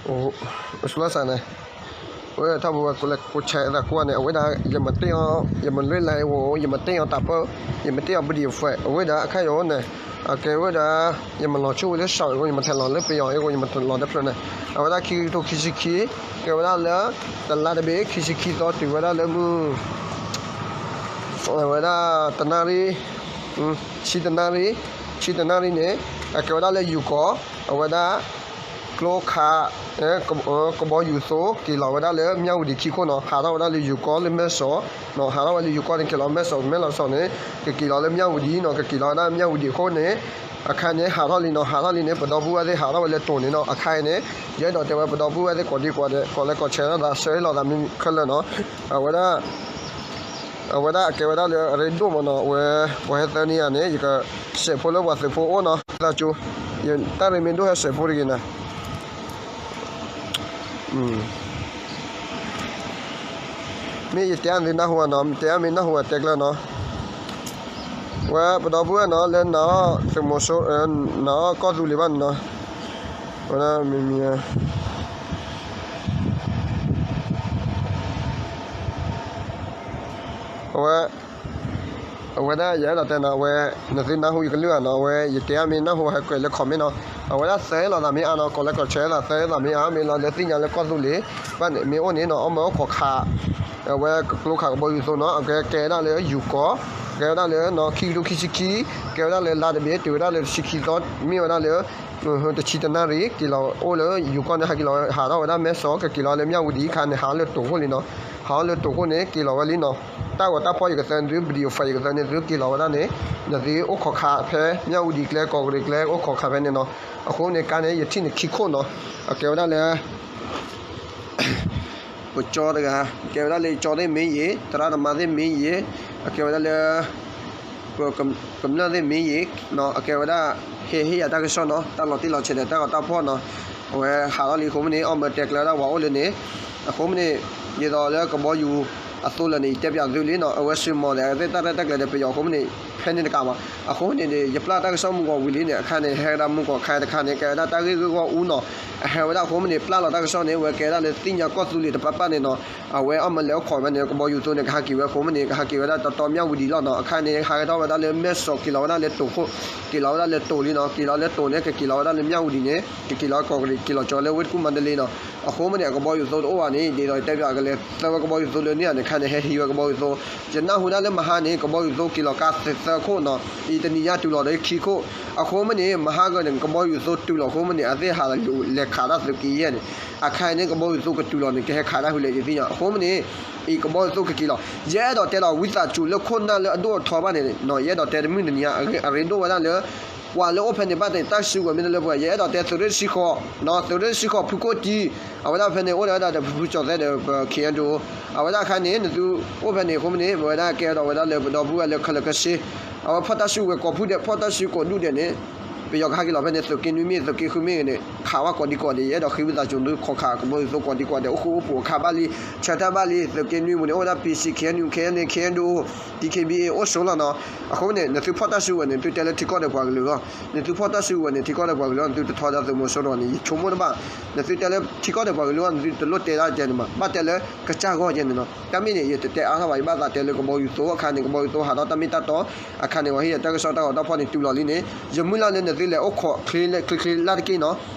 အိၣ်, အိၣ်ဆူၣ်လီၤစးန့ၣ်, အဝဲထီၣ်ပဝဲကိးလဲၤကိးဆဲးသးကွၢ်န့ၣ် အဝဲဒၣ် ယမၤတ့ၢ်အီၤ, ယမၤလွဲလၢအဝဲ, ယမၤတ့ၢ်အီၤတၢ်ပၢ, ယမၤတ့ၢ်အီၤပဒံၣ်အဖှဲး အဝဲဒၣ်အခါအံၤန့ၣ်, အကဲဝဲဒၣ်, ယမၤလီၤဆိဝဲလၢစှီၤအံၤ ယမၤထဲးလီၤလၢပယီၤအံၤ ယမၤထဲးလီၤတဖျၢၣ်န့ၣ်, အဝဲဒၣ်ခံကထိခံဆံခံ, ကဲဝဲဒၣ်လၢ တလါတဘ့ၣ် ခံဆံခံသီတုၤဝဲဒၣ်လၢမုၢ် အဝဲဒၣ်တနၣ်ရံၣ်, ဆံတနၣ်ရံၣ်, ဆံတနၣ်ရံၣ်န့ၣ်, အကဲဝဲဒၣ်လၢယူၤကီၢ်, အဝဲဒၣ် ကျိခး, ကဘီယူၤသိက့ၤလီၤဝဲဒၣ်လၢမၠၣ်ဝတံၤခံခိၣ်နီၤ, ဟးထီၣ်ဝဲဒၣ်လၢယူၤကီၢ်လၢမဲၢ်စီၤ, ဟးထီၣ်ဝဲလၢယူၤကီၢ်န့ၣ် က့ၤလီၤမဲၢ်စီၤ, မဲၢ်လီၤစီၤန့ၣ်, ကက့ၤလီၤလၢမၠၣ်ဝတံၤနီၤ, ကက့ၤလီၤဝဲဒၣ်မၠၣ်ဝတံၤအဃိန့ၣ်, အခါန့ၣ် ဟးထီၣ်လံနီၤ, ဟးထီၣ်လံန့ၣ် ပဒီပုၢ်ဝဲၢ်သ့ၣ်ဟးထီၣ်ဝဲလၢတိၤန့ၣ်နီၤ, အခါအံၤန့ၣ်, ယအဲၣ်ဒိးတဲဝဲပဒီပုၢ်ဝဲၢ်သ့ၣ်ကိးဒံကိးဒဲး ကိးလဲၤကိးဆဲးလိာ်သး ဆၢဟ့လိာ်သးမ့ၢ်ခဲလၢာ်နီၤ, အဝဲဒၣ် အဝဲဒၣ်အကဲဝဲဒၣ်လၢအရ့ဒိၣ်မးနီၤ, အဝဲ ပှၤဟဲသၢနံၣ်ဧါန့ၣ် ယကစဲးဖိလၢပှၤသုးဖိအိၣ်နီၤ, သးကၠိ, ယတၢ်ရ့မ့ၢ်ဒိၣ်ဟဲစဲးဖိတဂ့ၤနၤ, မ့ၢ်ယတဲအါသုနၢ်ဟူဧါနီၤ, တဲအါမ့ၢ်နၢ်ဟူဧါတဲကျၢၤနီၤ, ဝဲပဒီပုၢ်ဝဲၢ်နီၤ လၢနၤအီၣ်သုးမီၤစိ, နၤအီၣ်ကီၢ်သူလ့ၤဘၣ်န့ၣ်နီၤ, ဝဲဒၣ်မ့မ့ၢ် အဝဲ, အဝဲဒၣ်ယအဲၣ်ဒိးတဲနီၤ, အဝဲ, နသုနၢ်ဟူယကလုၢ်ဧါနီၤ, အဝဲယတဲအါမ့ၢ်နၢ်ဟူဟဲကွဲးလၢ comment နီၤ, အဝဲဒၣ်သၢဟ့လိာ်သးမ့ၢ်အါနီၤ, ကိးလဲၤကိးဆဲးလိာ်သး သၢဟ့လိာ်သးမ့ၢ်အါ, မ့ၢ်လီၤလၢသ့ၣ်ညါလၢကီၢ်သူလ့ၤဘၣ်န့ၣ် မ့ၢ်အိၣ်န့ၣ်နီၤ, အီၣ်မၢအိၣ်ခိးခး အဝဲကကျိခးကဘီယူၤသိနီၤ, အကဲကဲဝဲဒၣ်လၢယူၤကီၢ်, ကဲဝဲဒၣ်လၢ ခံကထိခံဆံခံ, ကဲဝဲဒၣ်လၢ လါတဘ့ၣ် တုၤဝဲဒၣ်လၢတဆံခံသီ, မ့ၢ်ဝဲဒၣ်လၢ တဆံတနၣ်ရံၣ် က့ၤလီၤအိၣ်လၢယူၤကီၢ်န့ၣ် ဟးက့ၤလီၤ ဟးထီၣ်ဝဲဒၣ်မဲၢ်စီၤ ကက့ၤလီၤလၢမၠၣ်ဝတံၤအခါန့ၣ် ဟးလၢတိၤခိၣ်လံနီၤ, ဟးလၢတိၤခိၣ်န့ၣ် က့ၤလီၤဝဲလံနီၤ, တၢ်ဂီၤတၢ်ဖီၣ်ယကသၢနသု ပဒံၣ်အဖှဲးယကသၢနသု က့ၤလီၤဝဲဒၣ်န့ၣ်, နသုအိၣ်ခိးခးဖဲမၠၣ်ဝတံၤကျဲ ကီၢ်ကရ့ၣ်ကျဲ အိၣ်ခိးခးဖဲန့ၣ်နီၤ, အဃိန့ၣ် ကါန့ၣ် ယထံၣ်န့ၣ်ခံခိၣ်နီၤ, အကဲဝဲဒၣ်လၢ ပကၠီတဂၤ, ကဲဝဲဒၣ်လၢယကၠီသ့ၣ်မ့ၢ်ယ့ၤ, သရၣ်သမါသ့ၣ်မ့ၢ်ယ့ၤ, အကဲဝဲဒၣ်လၢ ပကမျၢၢ်သ့ၣ်မ့ၢ်ယ့ၤ, အကဲဝဲဒၣ် ဟ့ၣ်ဟ့ၣ်ယၤတၢ်ကစီၣ်နီၤ, တၢ်လီၤတံၢ်လီၤဆဲးဒီးတၢ်ဂီၤတၢ်ဖီၣ်နီၤ, အဝဲဟးထီၣ်လံအဃိမ့ၢ်န့ၣ် အီၣ်မၢတဲကျဲဝဲဒၣ်ပှၤအိၣ်လၢန့ၣ်, အဃိမ့ၢ်န့ၣ် ဒ်သိးလၢကဘီယူၤအသိးလၢန့ၣ် ယတဲပၠးသုလံနီၤ, အဝဲစှၤမီၤဒီး အဝဲသ့ၣ်တၢ်ရဲၣ်တၢ်ကျဲၤဒီးပယီၤအဃိမ့ၢ်န့ၣ် ဖဲန့ၣ်တကးဘၣ်, အဃိန့ၣ် ယပျၢ်တၢ်ကစီၣ်မုၢ်ဂီၤဝံၤလံန့ၣ် အခါန့ၣ် ဟဲကဒါမုၢ်ဂီၤခါတခါန့ၣ် ကဲဝဲဒၣ်တၢ်ဂ့ၢ်ဂီၢ်ဂီၢ်အူနီၤ, အဟဲဝဲဒၣ်အဃိမ့ၢ်န့ၣ် ပျၢ်လီၤတၢ်ကစီၣ်န့ၣ် ဝဲကဲဒၣ်လၢသ့ၣ်ညါကီၢ်သူလ့ၤတပၢ်ပၢ်န့ၣ်နီၤ, အဝဲအီၣ်မၢလဲၤအိၣ်ခိးဝဲန့ၣ် ကဘီယူၤသိန့ၣ် ကဟးက့ၤဝဲအဃိမ့ၢ်န့ၣ် ကဟးက့ၤဝဲဒၣ်တီတီမၠၣ်ဝတံၤလီၤနီၤ, အခါန့ၣ် ဟးက့ၤထီၣ်ဝဲဒၣ်လၢမဲၢ်စီၤ က့ၤလီၤဝဲဒၣ်လၢတိၤခိၣ်, က့ၤလီၤဝဲဒၣ်လၢတိၤလံနီၤ, က့ၤလီၤလၢတိၤန့ၣ် ကက့ၤလီၤဝဲဒၣ်လၢမၠၣ်ဝတံၤန့ၣ် ကက့ၤလီၤကီၢ်ကရ့ၣ် က့ၤလီၤကၠီလၢဝ့ၢ်တကူၣ်မါတလ့နီၤ, အဃိမ့ၢ်န့ၣ် အကဘီယူၤသိတအိၣ်ဘၣ်န့ၣ် ဒ်သိးယတဲပၠးကလဲၤသၢဝဲကဘီယူၤသိလၢန့ၣ်ဧါန့ၣ် အခါန့ၣ် ဟဲဟံးဝဲကဘီယူၤသိ, ယနၢ်ဟူဒၣ်လၢမဟါန့ၣ် ကဘီယူၤသိက့ၤလီၤကါသၢခိၣ်နီၤ, အံၤတနံၤညါတုၤလီၤဒီးခံခိၣ်, အဃိမ့ၢ်န့ၣ် မဟါဂီၤန့ၣ် ကဘီယူၤသိတုၤလီၤအဃိမ့ၢ်န့ၣ် အသ့ၣ်ဟးလဲၤခးတၢ်သုးက့ယဲၢ်န့ၣ်, အခါအံၤန့ၣ် ကဘီယူၤသိကတုၤလီၤန့ၣ် ကဟဲခးတၢ်ဖဲလဲၣ်ယသ့ၣ်ညါ, အဃိမ့ၢ်န့ၣ် အံၤကဘီယူၤသိကက့ၤလီၤ, ယအဲၣ်ဒိးတဲလီၤဝံသးစူၤလၢခိၣ်နၢ်လၢအဒိၣ်အထီဘၣ်န့ၣ်, ယအဲၣ်ဒိးတဲတမုၢ်တနံၤညါ အရ့ဒိၣ်ဝဲဒၣ်လၢ ပှၤလၢအိၣ်ဖဲန့ၣ်ဘၣ်န့ၣ် တၢ်စုကဝဲၤမ့ၢ်တလၢပှဲၤ ယအဲၣ်ဒိးတဲသုးရ့ၣ်တဆံဃီ, သုးရ့ၣ်တဆံဃီဖုကိၣ်တံ, အဝဲဒၣ်ဖဲန့ၣ် အိၣ်ဒီးဝဲဒၣ်ဒီးဖုဖုကၠီၤသဲဒီးပ ခ့ၣ်အဲၣ်ဒိၣ်, အဝဲဒၣ်အခါန့ၣ် နသုအိၣ်ဖဲန့ၣ်အဃိမ့ၢ်န့ၣ် ပဝဲဒၣ်ကဲဒီးဝဲဒၣ်လၢပဒီပုၢ်ဝဲၢ်လၢခဲလၢာ်ခဲဆ့, အဝဲဖီၣ်တၢ်စုကဝဲၤကိးဖုဒဲး ဖီၣ်တၢ်စုကိးဒူၣ်ဒဲးန့ၣ် ပယီၤကဟဲက့ၤလီၤဖဲန့ၣ် သုးက့နွံမ့ၢ်သုးက့ဃုမ့ၢ်ဂ့ၤန့ၣ် ခးဝဲကိးဒံကိးဒဲး ယအဲၣ်ဒိးဃ့ဝံသးစူၤသု ခိးခးကဘီယူၤသိကိးဒံကိးဒဲး အိၣ်ဃူအိၣ်ဖိးအခါဘၣ်လံ, ဆၢထၢၣ်ဘၣ်လံ, သုးက့နွံပူၤန့ၣ် အိၣ်ဝဲဒၣ် ပီၣ်စံၣ် ခ့ၣ်အဲၣ်ယူၣ် ခ့ၣ်အဲၣ်ယူၣ် ခ့ၣ်အဲၣ်ဒိၣ် ဒံၣ်ခ့ၣ်ဘံၣ်အ့ၣ် အိၣ်ဆိးလီၤနီၤ, အဃိန့ၣ် နသုဖီၣ်တၢ်စုကဝဲၤန့ၣ် သုတဲလၢထံကီၢ်ဒီးပှၤကလုာ်အဂီၢ်, နသုဖီၣ်တၢ်စုကဝဲၤန့ၣ် ထံကီၢ်ဒီးပှၤကလုာ်အဂီၢ် နသုတထီဒါသုးမီၤစိရိၤန့ၣ် ယဆိကမိၣ်တဘၣ်, နသုတဲလၢထံကီၢ်ဒီးပှၤကလုာ်အဂီၢ် နသုတလိၣ်တဲဒၣ်ကဲန့ၣ်ဘၣ်, ဘၣ်တဲလၢကစၢ်ဂီၢ်ကဲန့ၣ်နီၤ, တၢ်မ့ၢ်န့ၣ် ယတတဲအါထီၣ်ဘၣ် ယဘၣ်သးတဲလၢကဘီယူၤသိအခါန့ၣ် ကဘီယူၤသိဟးထီၣ်တၢ်မ့ၢ်တၢ်တီ, အခါန့ၣ် ပှၤဟ့ၣ်ယၤတၢ်ကစီၣ်တၢ်ဂီၤတၢ်ဖီၣ်န့ၣ် တုၤလီၤလံန့ၣ် ယမုၢ်လၢ်လၢနသုလဲၤအိၣ်ခိးချ့ချ့ချ့လၢ်တက့ၢ်နီၤ,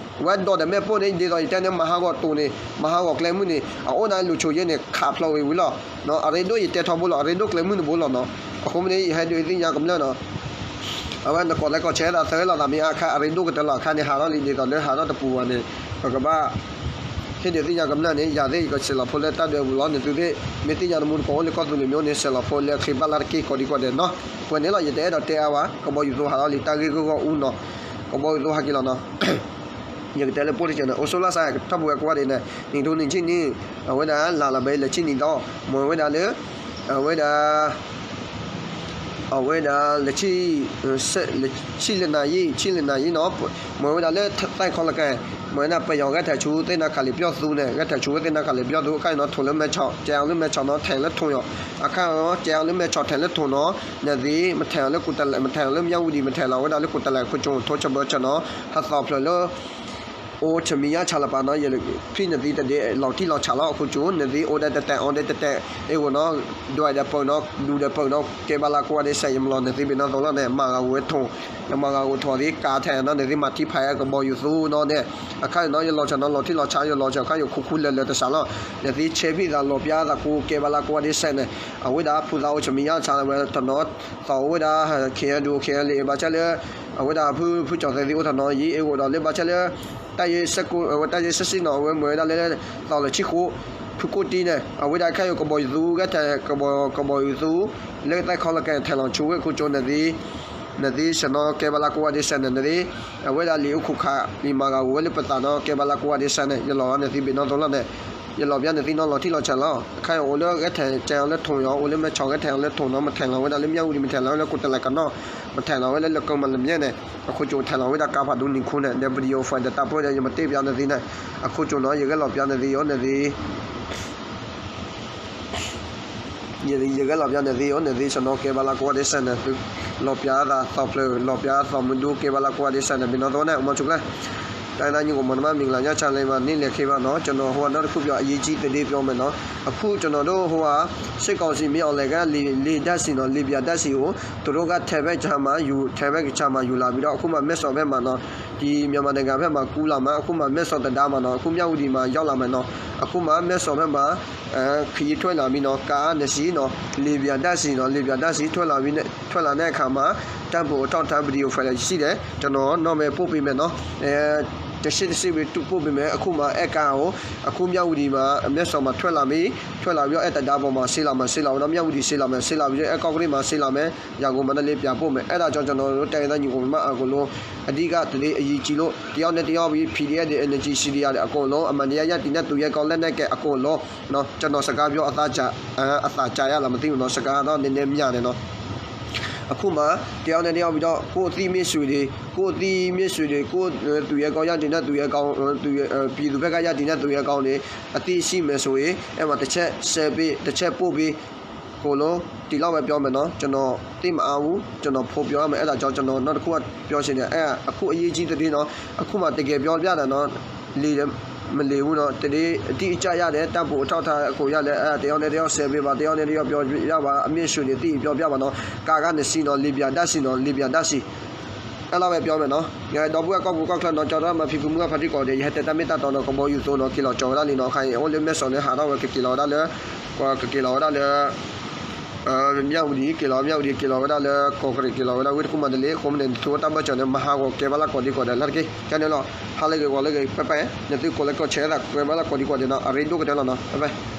ဝဲဒီးဒီးမဲာ်ပိၢ်န့ၣ် ဒ်သိးယတဲန့ၣ် မဟါဂီၤတိၤန့ၣ် မဟါဂီၤကျဲမုၢ်န့ၣ် အအိၣ်နၤလူၤဆိးယဲန့ၣ် ခးဖျိးဝံၤဝံၤလီၤ, အရ့ဒိၣ်ယတဲထီဘိလီၤ အရ့ဒိၣ်ကျဲမုၢ်တဘိလီၤနီၤ, အဃိမ့ၢ်န့ၣ် ယဟဲဒုးသ့ၣ်ညါကမျၢၢ်နီၤ, အဝဲနကိးလဲၤကိးဆဲးသးသၢလီၤသးမ့ၢ်အခါ အရ့ဒိၣ်ကတၢၢ်လီၤအခါန့ၣ် ဟးထီၣ်လံဒ်သိးလၢဟးထီၣ်တပူၤဘၣ်န့ၣ် ပကဘၣ် ဟ့ၣ်ဒုးသ့ၣ်ညါကမျၢၢ်န့ၣ် ယၤသ့ၣ်ယကဆဲးလီၤဖိလၢတၢ်ဒၢပူၤလီၤ, နသုသ့ၣ် မ့ၢ်သ့ၣ်ညါနမူတကိးအိၣ်လၢကီၢ်သူလ့ၤမ့ၢ်အိၣ်န့ၣ် ဆဲးလီၤဖိလၢအချ့ဘၣ်လၢ်တက့ၢ်ကိးဒံကိးဒဲးနီၤ, ပှဲၤန့ၣ်လီၤ ယတအဲၣ်ဒိးတဲအါဝဲ ကဘီယူၤသိဟးထီၣ်လံ တၢ်ဂ့ၢ်ဂီၢ်ဂီၢ်အူနီၤ, ကဘီယူၤသိဟးက့ၤလီၤနီၤ ယကတဲလၢပိၢ်တကဲန့ၣ် အိၣ်ဆိးလၢ်စး ထီၣ်ပဝဲကွၢ်ဒ်န့ၣ် နံၣ်ထူနံၣ်ဆံနံၣ် အဝဲဒၣ်လၢ်လီၤဘဲလၢဆံနံၣ်ဒီး မ့ၢ်ဝဲဒၣ်လၢ အဝဲဒၣ် အဝဲဒၣ်လၢ ဆံလၢနၤယံာ် ဆံလၢနၤယံာ်နီၤ, မ့ၢ်ဝဲဒၣ်လၢသၣ်ခီလကဲ မ့ၢ်ဝဲဒၣ်ပယီၤဂဲၤထၢၣ်ဆူသ့ၣ်နၤခးလံာ်ပျီၢ်သူန့ၣ် ဂဲၤထၢၣ်ဆူဝဲသ့ၣ်နၤခးလံာ်ပျီၢ်သူ အခါအံၤနီၤ ထိၣ်လၢမဲဆီး ကဲအီၤလၢမဲဆီးနီၤ ထဲးလၢထိၣ်ယီၤ အခါအံၤနီၤ ကဲအီၤလၢမဲဆီးထဲးလၢထိၣ်နီၤ, နသ့ၣ် မထဲးအီၤလၢကူတလဲး မထဲးအီၤလၢမၠၣ်ဝတံၤ မထဲးလီၤဝဲဒၣ်လၢကူတလဲး ခိၣ်ကၠိထိၣ်ဆၢဘၢဆၢနီၤ ဟးသီဖျၢၣ်လၢ အိၣ်ဆမံယါဆါလၢပာ်နီၤ ယဖံးနသံတဒ့ လီၤထံၣ်လီၤဆးလီၤ အခိၣ်ကၠိ နသံအိၣ်ဒီးတတဲာ် အီၣ်ဒီးတတဲာ် အ့ၣ်ဂိၣ်နီၤ ဒွဲၣ်ဒီးပၢၢ်နီၤ ဒူဒီးပၢၢ်နီၤ ကဲဘၣ်လၢကိးဂၤဒဲးစဲး ယမလီၤနသံဘ့ၣ်နီၣ်သိးလီၤန့ၣ် မၤဂၤဝဲထိၣ် ယမၤဂၤဂိၣ်ထိၣ်သံကးထဲနီၤ နသံမၤထံဖးကဘီယူၤသူနီၤန့ၣ် အခါန့ၣ်နီၤ ယလီၤဆဲးနီၤ လီၤထံၣ်လီၤဆး ယလီၤဆဲးအခါ ယခိၣ်ခူလၢာ်လၢာ်တစးလီၤ နသံဆဲးဖံးသးလီၤပျါသးကိးကဲဘၣ်လၢကိးဂၤဒဲးစဲးန့ၣ် အဝဲဒၣ်ဖုသးအိၣ်ဆမံယါဆါဝဲတနီၤ သးအိၣ်ဝဲဒၣ် ခ့ယဒူ ခ့ယလ့ ဘၣ်ဆၣ်လၢ အဝဲဒၣ်ဖုဖုကၠီၤသဲးသံအိၣ်တနီၤ ယအ့ၣ်ဂိၣ်ဒီးလၢဘၣ်ဆၣ်လၢ တၢ်ယဲၢ်ဆံနီၤ အဝဲမ့ၢ်ဝဲဒၣ်လၢ သီလၢဆံဃိး ဖုကိၣ်တံၢ်န့ၣ် အဝဲဒၣ်ခဲအံၤကဘီယူၤသူ ကဲထဲကဘီယူၤသူ လၢသဲခီလၢကဲထဲလီၤဆူဝဲခိၣ်ကၠိ နသံဆဲးနီၤကဲဘၣ်လၢကိးဂၤဒဲးစဲးန့ၣ် နသံ အဝဲဒၣ်လံာ်အိၣ်ခိးခး လံာ်မၤဂၤဝဲလၢပသးနီၤ ကဲဘၣ်လၢကိးဂၤဒဲးစဲးန့ၣ် ယလီၤနသံဘ့ၣ်နီၣ်သိးလီၤန့ၣ် ယလီၤပျါနသံနီၤ လီၤထံၣ်လီၤဆဲးလီၤ အခါအံၤအိၣ်လၢဂဲထဲကဲအီၤလၢထိၣ်အီၤ အိၣ်လၢမဲဆီးဂဲထဲအီၤလၢထိၣ်နီၤ မ့ၢ်ထဲလီၤဝဲဒၣ်လၢမၠၣ်ဝတံၤ မ့ၢ်ထဲလီၤဝဲလၢကိးတလဲကနီၤ မ့ၢ်ထဲလီၤဝဲလၢလၢကမၤလၢမ့ၢ်န့ၣ် အခိၣ်ကၠိထဲလီၤဝဲဒၣ်ကါဖးဒိၣ်နံၤခူန့ၣ် ဒီး video file ဒီးတၢ်ပၢၢ်ဒီး ယမၤတ့ၢ်ပျါနသံန့ၣ် အခိၣ်ကၠိနီၤ ယဂဲၤလီၤပျါနသံအီၤ နသံ ယဂဲၤလီၤပျါနသံအီၤ နသံဆဲးနီၤကဲဘၣ်လၢကိးဂၤဒဲးစဲးန့ၣ် လီၤပျါသးသီဖျၢၣ် လီၤပျါသီမုၢ်ဒိၣ်ကဲဘၣ်လၢကိးဂၤဒဲးစဲးန့ၣ် ဘ့ၣ်နီၣ်သိးန့ၣ် မၤဆူၣ်ကျဲ တၢ်အဲၣ်တၢ်ညီကမၤနမး မ့ၢ်ကလၤညါဆါလံမး န့ၢ်လဲၤခ့ဘၣ်နီၤ ကျွန်တော်ဟိုကဒီးတခုပြော အရေးကြီးသတင်းပြောမယ်နော် အခုကျွန်တော်တို့ဟိုက စစ်ကောင်စီမင်းအောင်လှိုင်က လေ လေတပ်စီနော် လေပြင်းတပ်စီကို သူတို့က ထဲဘက်ကမ်းမှာ ယူ ထဲဘက်ကမ်းမှာ ယူလာပြီးတော့ အခုမှ မဲဆော့ဘက်မှာနော် ဒီမြန်မာနိုင်ငံဘက်မှာ ကူးလာမှာ အခုမှ မဲဆော့တံတားမှာနော် အခု မြဝတီမှာ ရောက်လာမယ်နော် အခုမှ မဲဆော့ဘက်မှာ အဲ ခရီးထွက်လာပြီးနော် ကားနှစ်စီးနော် လေပြင်းတပ်စီနော် လေပြင်းတပ်စီ ထွက်လာပြီးနဲ့ ထွက်လာတဲ့အခါမှာ တပ်ပုံအထောက်အထား video file ရှိတယ် ကျွန်တော်နောက်မှပို့ပေးမယ်နော် အဲ တစ်ဆင့်တစ်ဆင့်ပဲပို့ပေးမယ် အခုမှ အဲ ကားကို အခု မြဝတီမှာ မဲဆော့မှာ ထွက်လာပြီ ထွက်လာပြီးတော့ အဲ တံတားပေါ်မှာ ဆင်းလာမယ် ဆင်းလာပြီးတော့ မြဝတီ ဆင်းလာမယ် ဆင်းလာပြီးတော့ အဲ ကော့ကရိတ်မှာ ဆင်းလာမယ် ရန်ကုန် မန္တလေး ပြန်ပို့မယ် အဲဒါကြောင့် ကျွန်တော်တို့ တိုင်းရင်းသားညီအစ်ကို မမ အားကိုလို့ အဓိက သတင်းအရေးကြီးလို့ တယောက်နဲ့တယောက် PDF တွေ NUG CDF တွေ အကုန်လုံး အမှန်တရား ရပ်တည်တဲ့ သူရဲကောင်း လက်နက်ကိုင် အကုန်လုံးနော် ကျွန်တော် စကားပြော အသံကျ အသံကျရလား မသိဘူးနော် စကားတော့ နည်းနည်းများတယ်နော် အခုမှ တယောက်နဲ့တယောက်ပြီးတော့ ကိုယ့်အသိမိတ်ဆွေတွေ ကိုယ့်အသိမိတ်ဆွေတွေ ကိုယ့်သူရဲကောင်း ရပ်တည်တဲ့ သူရဲကောင်း သူရဲ ပြည်သူဘက်က ရပ်တည်တဲ့ သူရဲကောင်းတွေ အသိရှိမယ်ဆိုရင် အဲ့မှာ တစ်ချက် share ပေး တစ်ချက် ပို့ပေး ကိုလို ဒီလောက်ပဲ ပြောမယ်နော် ကျွန်တော် သိပ်မအားဘူး ကျွန်တော် ပိုပြောရမယ် အဲ့ဒါကြောင့် ကျွန်တော် နောက်တစ်ခုက ပြောချင်တယ် အဲ့ဒါ အခု အရေးကြီးသတင်းနော် အခုမှ တကယ် ပြောပြတာနော် လေ မလေဘူးနော် သတင်း အတိအကျ ရတယ် တပ်ပုံ အထောက်အထား အကုန် ရတယ် အဲ့ဒါ တစ်ယောက်နဲ့တစ်ယောက် share ပေးပါ တစ်ယောက်နဲ့တစ်ယောက် ပြောပြပါ အမိတ်ဆွေတွေ သိရင် ပြောပြပါနော် ကားက နှစ်စီးနော် လေပြင်းတပ်စီနော် လေပြင်းတပ်စီ အဲ့လောက်ပဲ ပြောမယ်နော် ဒီပုၢ်ဝဲၢ် ကီၢ်ပူၤကီၢ်ချၢနော် ကၠီၤတၢ်မၤဖံဖုမုၢ်ဂၢ်ဖါတံၢ်ကိးဂၤဒဲး ယဟဲတဲတၢ်မ့ၢ်တၢ်တီဒီး ကဘီယူၤသိနီၤ က့ၤလီၤကၠီၤဝဲဒၣ်လံနီၤ အခါအံၤ အိၣ်လၢမဲၢ်စီၤလၢဟးထီၣ်ဝဲ ကက့ၤလီၤဝဲဒၣ်လၢ ကက့ၤလီၤဝဲဒၣ်လၢ မၠၣ်ဝတံၤ က့ၤလီၤမၠၣ်ဝတံၤ က့ၤလီၤဝဲဒၣ်လၢ ကီၢ်ကရ့ၣ် က့ၤလီၤဝဲဒၣ်ဝ့ၢ်တကူၣ်မၤတလ့ အဃိမ့ၢ်န့ၣ် နသုဝဲတၢ်ဘၢၣ်စၢၤန့ၣ် မဟါဂီၤကဲဘၣ်လၢကိးဒံကိးဒဲး လၢတက့ၢ် ကဲန့ၣ်လီၤ ဟါလၢဂ့ၤ ဂီၤလၢဂ့ၤ ပၢၢ်ပၢၢ် နသုကိးလၢကိးဆဲးသး ကဲဘၣ်လၢကိးဒံကိးဒဲးနီၤ အရ့ဒိၣ်ကတၢၢ်လီၤနီၤ ပၢၢ်ပၢၢ်